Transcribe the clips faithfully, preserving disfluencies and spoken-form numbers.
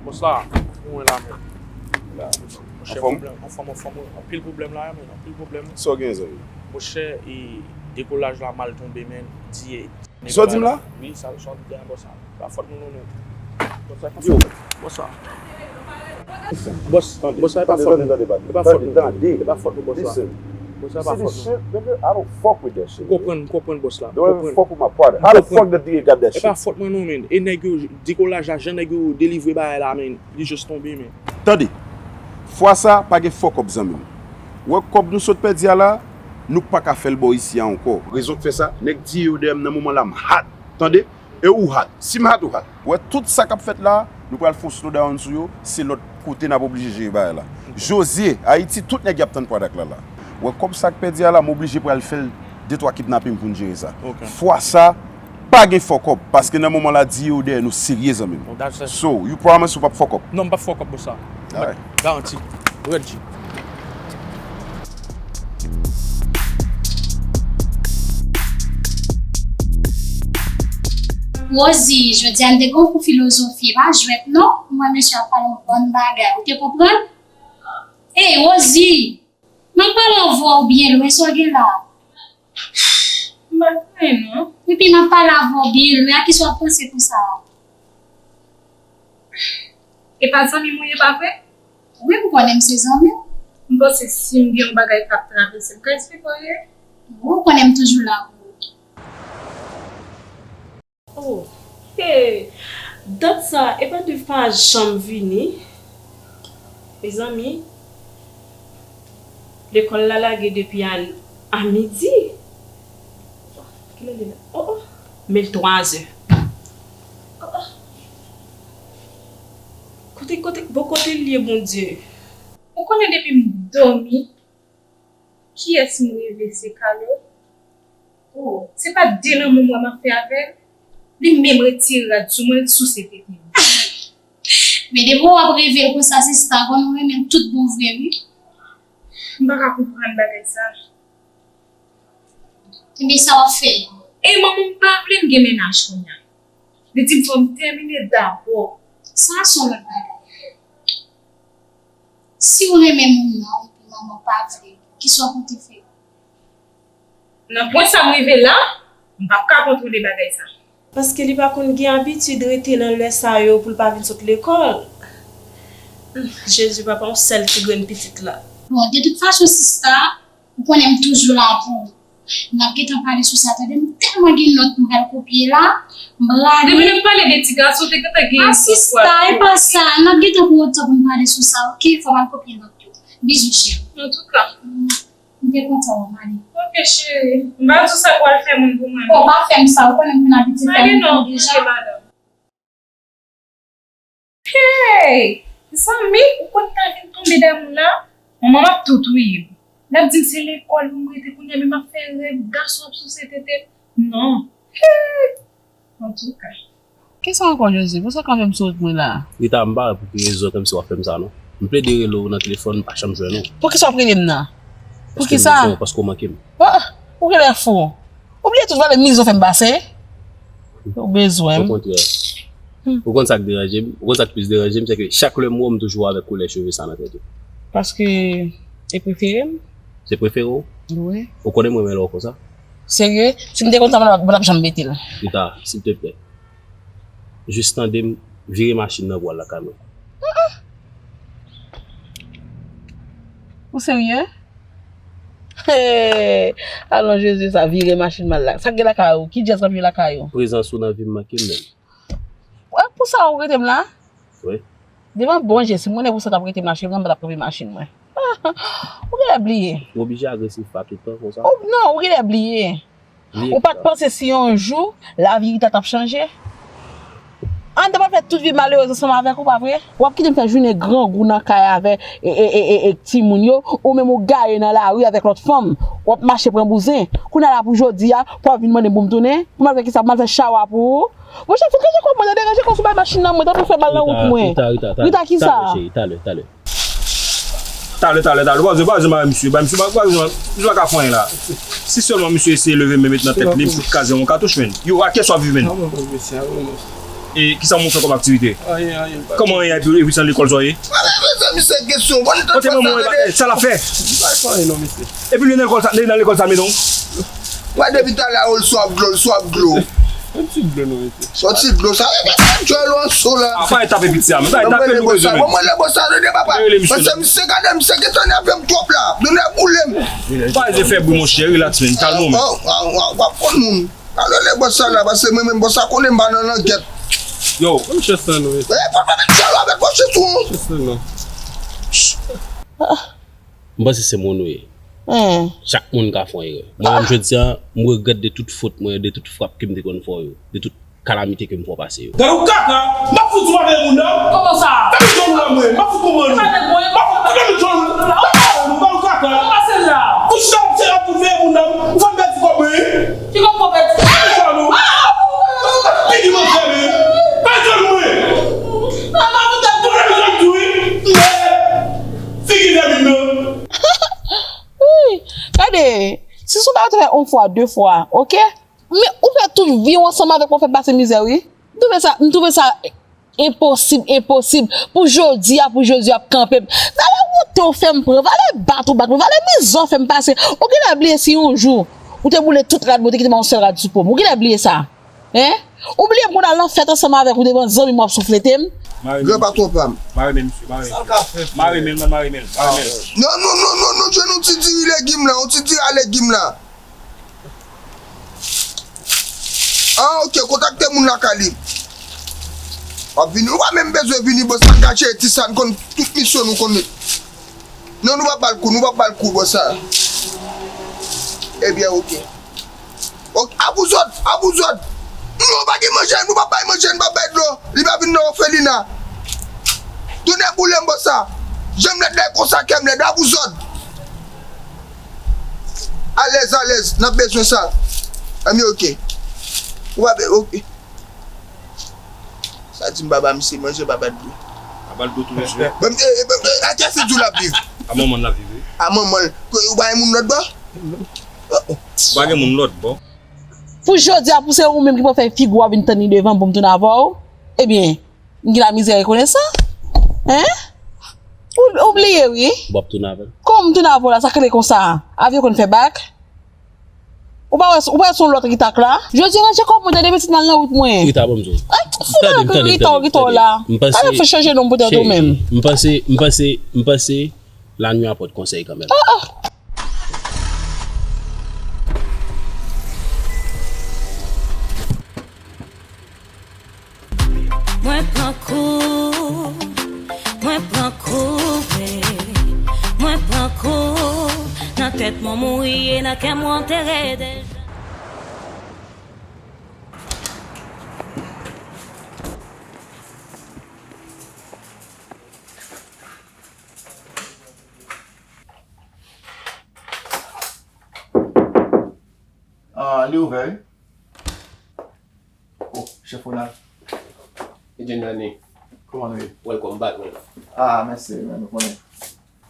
Bòs la, ou wè la menm. Monchè, pwoblèm, anfòm, anfòm, anpil pwoblèm la, men, anpil pwoblèm. Sa w gen, zanmi? Monchè, e, dekolaj la mal tonbe, men, di, e, sa w di m la? Wi, sa, sa w di dèyè bòs la. Pa fòt nou, non, non. Bòs la, pa fòt nou. Bòs la. Bòs, bòs la, e pa fòt nou. E pa fòt nou. E pa fòt nou, bòs la. Bòs la, e pa fòt nou. Ou konprann, ou konprann, bòs la. Ou konprann. E pa fòt mwen, non, men. E nèg yo, dekolaj la, jan nèg yo delivre bagay la, men. Li jis tonbe, men. Tande. Fwa sa, pa gen fuck up, zanmi m. Wè kòb nou sot pèdi a la, nou pa ka fè l bò isi a ankò. Rezon k fè sa, nèg di yo dèyè m nan moman la, m hot. Tande? E ou hot. Si m hot, ou hot. Wè tout sa k ap fèt la, nou pral fè yon slowdown sou yo, se lòt kote n ap oblije jere bagay la. Jozye, Ayiti, tout nèg y ap tann Pwadak la la. Wè kòb sa k pèdi a la, m oblije pral fè l de twa kidnaping pou n jere sa. Fwa sa, pa gen fuck up, paske nan moman la di yo dèyè nou serye, zanmi m. So, you promise ou p ap fuck up? Non, m p ap fuck up, bòs la. Alright. Garanti. Rèd G. Rosie, jodi a n te gen yon kou filozofi, e pa jwèt non. M wè mesye ap pale yon bann bagay. Ou te konprann? Ey, Rosie! M ap pale avè w byen lwen, sa w gen la? M pa konnen non. Epi m ap pale avè w byen lwen, a kisa w ap panse konsa a? E pa zanmi m ou ye, pa vre? Wi, m konnen m se zanmi w. M panse si m gen yon bagay k ap travèse m, m ka eksplike w ye. Wi, ou konnen m toujou la pou ou. Oh, hey! Dat sa, e pa Dave pa janm vini. Mezanmi, lekòl la lage depi a, a midi. Kilè l ye la? Oh, oh! Men l twazè. Oh, oh! Kote, kote, bon, kote l ye, Bondye? Ou konnen depi m dòmi, kiyès m reve se Carlo? Oh, se pa de lanmou m wè m ap fè avè l? Li menm retire rad sou mwen, l souse tete m. Men depi w ap reve l konsa, sista, konn ou renmen l tout bon vre, wi. M pa ka konprann bagay sa. Ebyen, sa w ap fè? E manman m pa vle m gen mennaj kounye a. Li di m fò m tèmine dabò. Sa a se yon lòt bagay. Si w renmen moun nan epi manman w pa vle, kisa w konte fè? Nan pwen sa m rive la, m p ap ka kontwole bagay sa. Paske li pa konn gen abitid rete nan lè sa yo pou l pa vin sot lekòl. Jezi papa, yon sèl ti grenn pitit la. Bon, de tout fason, sista, ou konnen m toujou la pou ou. N ap gentan pale sou sa, tande, m tèlman gen nòt m pral kopye la, m pral... Depi n ap pale de ti gason, te gentan gen... Ah, sista, e pa sa, n ap gentan pran yon tan pou n pale sou sa, oke? Fò m al kopye nòt yo. Bizou, cheri. Antouka. M te kontan wè w, m ale. Oke, cheri. M pa di w sa pou al fè moun pou mwen, non. Bon, pa fè m sa, ou konnen m konn abitye fè moun pou ou deja. Hey! Zanmi, ou konn ta vin tonbe damou la? Manman m ap tou touye m. L ap di m se lekòl pou m rete kounye a, men m ap fè rèv gason ap souse tete m. Non. Hey! Antouka. Kisa ankò, Jozye? Poukisa w kanpe m sou wout mwen la a? Rita, m pa wè pou ki rezon kòmsi w ap fè m sa, non. M plede rele w nan telefòn, m pa janm jwenn ou. Poukisa w ap rele m nan? Poukisa? Paske w, paske w manke m. Ah, ou genlè fou. Ou bliye tout valè mizè w fè m pase? Ou bezwen m. Okontrè. Ou konn sa k deranje m? Ou konn sa k plis deranje m? Se ke chak lè m wè w, m toujou avèk koulè cheve sa nan tèt ou. Paske e prefere m. Se prefere w? Wi. Ou konnen m renmen lè w konsa? Serye? Si m te konn sa, mwen t ap janm mete l. Rita, silteplè. Jis tande m, vire machin nan pou w al lakay mwen. Ou serye? Hey! Alon Jezi sa vire machin m al la. Sa k gen lakay ou? Ki djaz k ap jwe lakay ou? Prezans ou nan vi m manke m menm. Wè, pou sa ou rete m la? Wi. Devan Bondye, si m konnen pou sa t ap rete m la, cheri, m pa t ap kanpe machin mwen. Ou genlè bliye. Ou oblije agresif pa tout tan konsa. Ou, non, ou genlè bliye. Ou pa t panse si yon jou lavi Rita t ap chanje? An, te pral fè tout vi malerez ansanm avèk ou, pa vre? W ap kite m fè jounen grangou nan kay avè e, e, e, e, e timoun yo, ou menm ou gaye nan lari avèk lòt fanm. W ap mache pran bouzen. Kounye a la pou jodi a, pou w ap vin mande m pou m tounen? Pou m al fè kisa? Pou m al fè chawa pou ou? Monchè, fout ranje kò mwen, tande, ranje kò sou bay machin nan mwen, tanpri fè mal nan wout mwen. Rita, Rita, Rita, Rita, kisa? Talè, cheri, talè, talè. Talè, talè, talè. Ou pa bezwen, pa bezwen mare misye. Bay misye, pa, pa bezwen, misye pa ka fè anyen la. Si sèlman misye eseye leve men met nan tèt li, m fout kraze yon katouch, menn. Yo, a kiyès w ap viv, menn? E kisa w montre kòm aktivite? Kòman anyen epi, epi se nan lekòl sa w ye? Kote manman w e bagay, sa l ap fè? Epi li nan lekòl sa, li nan lekòl sa, menon. Wè depi talè a, l sou ap dlo, l sou ap dlo. Yon ti dlo nou mete. Yon ti dlo sa, e pa djòl ou anso la. A, pa tape piti a, men pa tape nou bezwen menm. Bon, mwen le bòs sa, tande papa. Paske misye gade, misye gentan nève m twòp la. Nou nève boule m. Pa ede fè bri, monchè, relax, men, kalme w, men. W ap konn moun. Pa rele bòs sa la, paske mwen menm bòs sa konnen m pa nan langèt. Yo. Mwen chèch sa nou mete. E pa pa met djòl avèk bòs tou. Chèch sa nou. M panse se moun ou ye. Chak moun ka fè yon erè. Mwen menm jodi a, m regrèt de tout fot mwen, de tout frap ke m te konn fè w yo, de tout kalamite ke m fè w pase yo. Gade yon kaka, m ap fout ou pa veye moun nan. Kòman sa? Fè m jwenn nan mwen, m ap fout konprann ou. M ap fout konprann ou, gade yon kaka. Kòman se la? Ou chita ap se ap veye moun nan, ou fè m pèdi kòb mwen. Ki kòb mwen pèdi? Fè m jwenn ou. Figi mwen fèmen. Fè m jwenn mwen. Ou fè m jwenn tou wi. Figi vèmin nan. Wi, gade, si son bagay ou te fè yon fwa, de fwa, oke? Men ou fè tout vi w ansanm avèk mwen, w fè m pase mizè, wi. M twouve sa, m twouve sa enposib, enposib. Pou jodi a, pou jodi a ap kanpe m. Valè wonte w fè m pran, valè bat ou bat mwen, valè mizè w fè m pase. Ou genlè bliye si yon jou ou te boule tout rad mwen, ou te kite m yon sèl rad sou po m. Ou genlè bliye sa. Hein? Ou bliye m konn al nan fèt ansanm avèk ou devan zanmi m w ap souflete m? Gran patwon pa m. Mare men misye, mare men. Sa l ka fè? Mare men l, man, mare men l, mare men l. Non, non, non, non, non, jwenn yon ti diri legim la, yon ti diri a legim la. Ah, oke, kontakte moun lakay li. W ap vini, ou pa menm bezwen vini, bòs la ka jere ti sa, n konn tout misyon nou konn. Non, nou p ap ba l kou, nou p ap ba l kou, bòs sa. Ebyen, oke. Oke, a pou zòt, a pou zòt. Non, pa gen manje, nou p ap bay manje, nou p ap bay dlo. Li pa vin nan òfelina. Tounen boule m, bòs sa. Jan m lèd la, e konsa kè m lèd, a pou zòt. Alèz, alèz, n ap bezwen sa. Anben, oke. Ou pa be-, oke. Sa di m pa ba misye manje, pa ba l dlo. Pa ba l dlo tou mesye. Bon, e, e, e, a kiyès li di w l ap viv? A manman l l ap viv, wi. A manman l. Ou pa gen moun lòt bò? Ou pa gen moun lòt bò? Pou jodi a, pou se ou menm ki pral fè figi w ap vin tann li devan m pou m tounen avè w, ebyen, m gen lamizè rekonesan. Hein? Ou, ou bliye, wi. W ap tounen avè l? Kòman m tounen avè w la? Sa k rele konsa? Avyon konn fè bak? Ou pa wè, ou pa wè se yon lòt Rita k la? Jodi, ranje kò mwen, tande, pitit, m al nan wout mwen. Rita, ban m di w. Ay, fou nan Rita, Rita w la. Tande, m fè chanje non poutèt ou menm. M panse, m panse, m panse, lanwi a pot konsèy kanmenm. Ah, ah. Mwen pran kou, mwen pran kou, wi. Mwen pran kou, nan tèt mwen mouri e nan kè mwen antere deja. Ah, li ouvè, wi. Oh, chèf Ronald. Eugene Dany. Kòman nou ye? Welcome back, man. Ah, mèsi, man, nou konnen.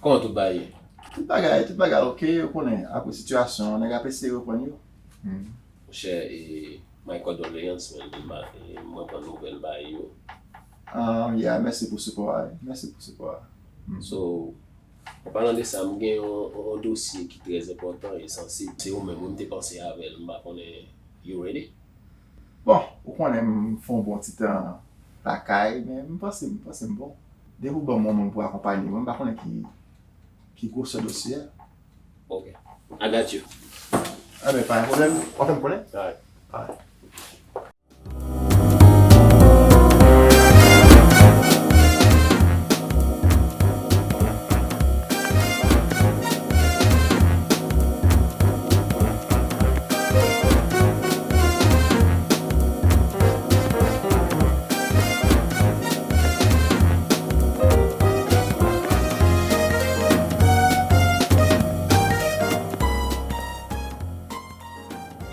Kòman tout bagay ye? Tout bagay, tout bagay oke, ou konnen, apre sitiyasyon an, nèg ap eseye reprann yo. Monchè, e, my condoléances, man, e, mwen pran nouvèl bagay yo. Ah, yeah, mèsi pou sipò a, mèsi pou sipò a. So, an palan de sa, m gen yon, yon dosye ki trè enpòtan e sansib. Se ou menm, wi, m te panse avè l, m pa konnen, you ready? Bon, ou konnen m fè yon bon ti tan lakay, men m panse, m panse m bon. Depi w ban m yon moun pou akonpaye mwen, m pa konnen ki, ki gwosè dosye a. Ok. I got you. Enben, pa gen pwoblèm. W ap fè m konnen? Alright. Alright.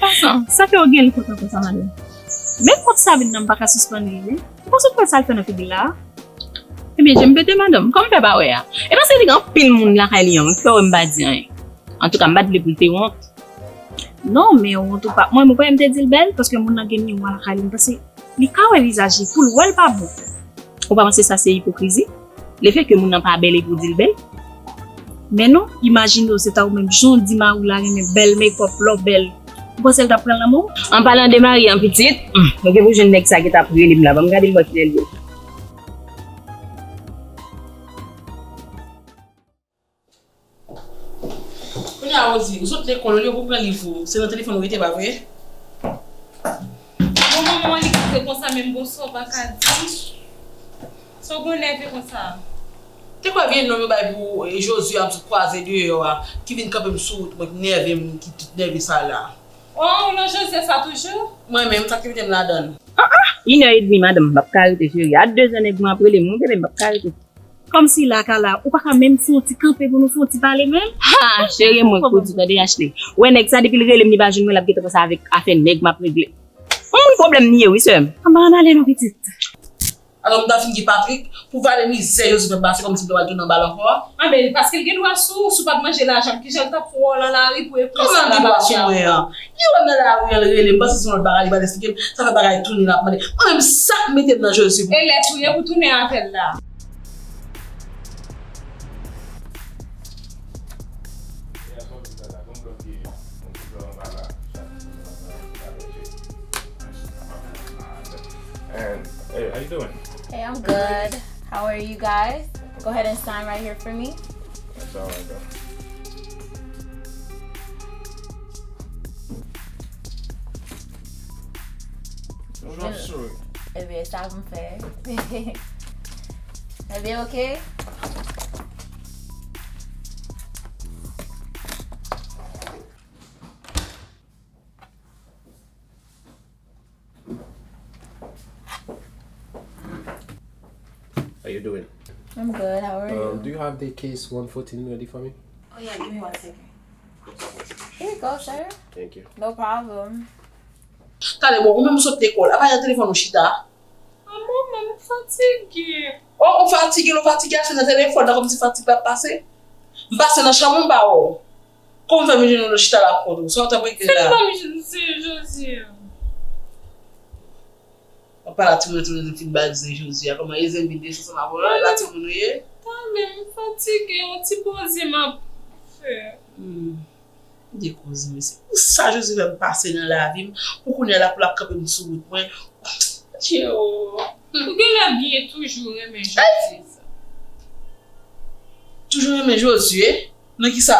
Pasan, sa fè w gen l kontan konsa, madanm? Menm kont Sabine nan, m pa ka sispann ri, wi. Ou panse w t wè sa l fè nan figi l la a? Ebyen, je m pete, madanm. Kòman w fè pa wè a? E paske li gen anpil moun lakay li an, wi, ki fè w wè m pa di anyen. Antouka, m pa t vle pou l te wont. Non, men wont ou pa. Mwen, mwen pa menm te di l bèl, paske moun nan gen miwa lakay li, m panse li ka wè vizaj li, pou l wè l pa bon. Ou pa panse sa se ipokrizi? Lefètke moun nan pa bèl epi w di l bèl? Men non, imajine w, se ta ou menm, jan w di mari w la renmen bèl make-up, lè w bèl. Ou panse l t ap pran l nan men w? An palan de mari an pitit, hmm, nou gen pou jwenn nèg sa ki t ap rele m la, ban m gade m wè kilè l ye. Kounye a, Rosie, ou sot lekòl, olye pou pran liv ou, se nan telefòn ou rete, pa vre? Bon, manman, li kite konsa, menm bonswa w pa ka di. Sa w gen w nève konsa? Te kwè vye nonm yo bay pou, eh, Josué ap kwaze deyò a, ki vin kanpe m sou wout mwen, ki nève m, ki tout nève sa la. Oh, ou nan Josué sa toujou? Mwen menm, sa ki mete m ladan l. Ah, ah! Inè edmi, madanm, m p ap ka rete, cheri. A dezè nèg mwen ap rele m, monte, men m p ap ka rete. Kòmsi la ka la, ou pa ka menm fè yon ti kanpe pou nou fè yon ti pale menm? Ha, cheri, mwen kou di, tande, Ashley. Ou wè nèg sa, depi l rele m, li pa jwenn mwen, l ap gentan panse avèk afè nèg m ap regle. Yon moun pwoblèm li ye, wi, sè m. Anba, ann ale non, pitit. Alò, m ta fin gen Patrick pou vale mizè Joseph ap pase kòmsi m ta pral tounen anba l ankò. Anben, paske l gen dwa sou ou, si w pa t manje lajan l, kijan l t ap fè w nan lari pou epi sa la pa fè ankò? Kòman l gen dwa sou mwen an? Li wè m nan lari an, l rele m, panse se yon lòt bagay, li pral esplike m, sa fè bagay tounen l ap mande. Mwen menm, sa k mete m nan jeu, se pou. E lè tou ye pou tounen avè l la. And, hey, how you doing? Hey, I'm good. How are you guys? Go ahead and sign right here for me. That's all right, though. Bonjour, sir. Ebyen, sa pou m fè. Ebyen, ok. How you doing? I'm good. How are you? Um, do you have the case one fourteen ready for me? Oh yeah, give me one second. Here you go, sir. Thank you. No problem. Talè, bon, ou menm ou sot lekòl, apa nan telefòn ou chita? Manman, m fatige. Oh, ou fatige, lè w fatige, achte nan telefòn nan, kòmsi fatig pa t pase. M pase nan chanm ou, m pa wè w. Kòman fè m jwenn ou chita la ap kontre w? Sa w t ap regle la? Se pa m, se Josie. W ap pale a timoun, timoun fin bay biznis Josie a. Kòman e zen vin desann ansanm avè w la, la timoun ou ye? Talè, m fatige, yon ti poze m ap fè. Hmm. M dekoze, mesye. Pou sa Josie fè m pase nan lavi m, pou kounye a la, pou l ap kanpe m sou wout mwen. Tcheo. Ou genlè byen toujou renmen Josie sa. Toujou renmen Josie? Nan kisa?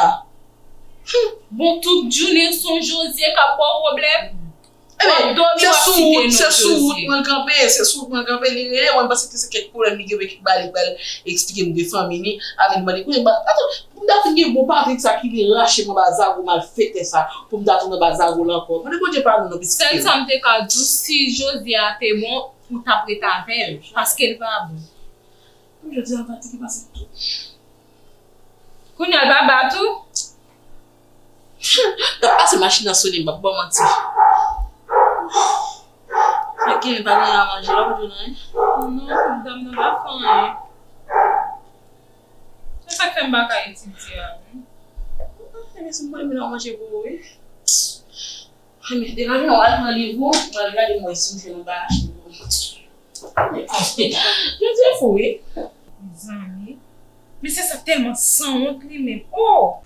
Hum. Bon, tout jounen se yon Josie k ap ba w pwoblèm. W ap dòmi, w ap site non Josie. Ebyen, se sou wout mwen l kanpe, se sou wout mwen l kanpe, li rele mwen, m panse ke se kèk pwoblèm li gen, ki ba li, ba l eksplike m de fanmi li, avè l mande, kounye a, atann, pou m ta fin gen bon Patrick sa ki vin rache m anba zago malfektè sa, pou m ta tounen anba zago l ankò. Mande Bondye padon non, pitit fi m. Sèl sa m te ka di w, si Josie a te bon, ou t ap ret avè l, paske l pa bon. Jodi a fatige pase tout. Kounye a l pa bat ou? T ap pase machin nan sone, m p ap ba w manti. Ak Kevin pa gen anyen a manje la, ou pa jwenn anyen? Non, dam nan pa fè anyen. Se sa k fè m pa ka etidye a menm. Mèsi, mwen menm nan manje pou ou, wi. Anben, degaje w al pran liv ou, mwen al gade mwen si m fè yon bagay pou ou. Jezi fou, wi. Mezanmi. Mesye sa tèlman sanwont li menm. Oh!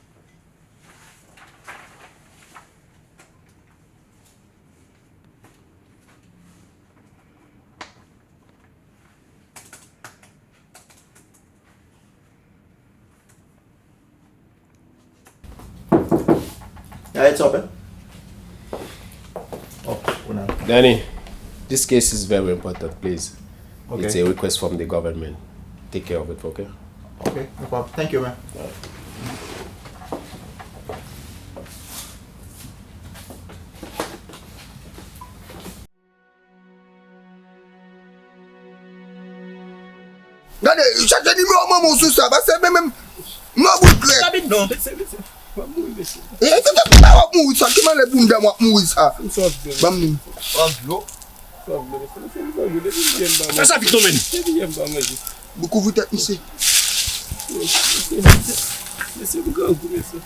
Yeah, it's open. Oh, una. Danny, this case is very important, please. Okay. It's a request from the government. Take care of it, okay? Okay, no problem. Thank you, man. All right. Gade, chache nimewo manman w sou sa, paske men menm, non, bout grèk. David, non, mesye, mesye. W ap mouri, mesye. E, e, e, e, w ap mouri sa, ki malè pou m dam w ap mouri sa. Ban m ni. W ap dlo. W ap dlo, mesye, mesye, m pa dlo, depi yè m pa manje. Sa, sa vit non, men. Depi yè m pa manje. Ou kouvri tèt misye. Mesye, mesye, mesye, m grangou, mesye.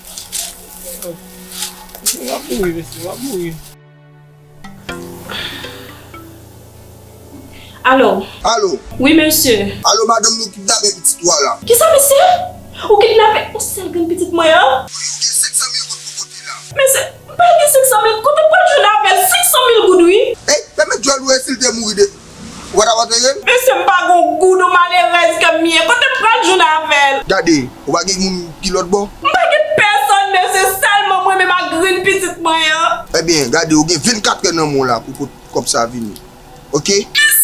Mesye, w ap mouri, mesye, w ap mouri. Alo. Alo. Wi, mesye. Alo, madanm, nou kidnape pitit ou a la. Kisa, mesye? Ou kidnape yon sèl grenn pitit mwen an? Wi, ou gen senk san mil goud pou pote la. Mesye, m pa gen senk san mil, kote m pral jwenn avè l? Senk san mil goud, wi. Ey, pèmèt djòl ou ensilte mouri de. Ou pa ta pran teren? Mesye, m pa gon goud, yon malerèz ke m ye. Kote m pral jwenn avè l? Gade, ou pa gen moun ki lòt bò? M pa gen pèsòn, mesye, sèlman mwen menm ak grenn pitit mwen an. Ebyen, gade, ou gen vennkat è nan men w la pou pot kòb sa vini. Oke? Mèsi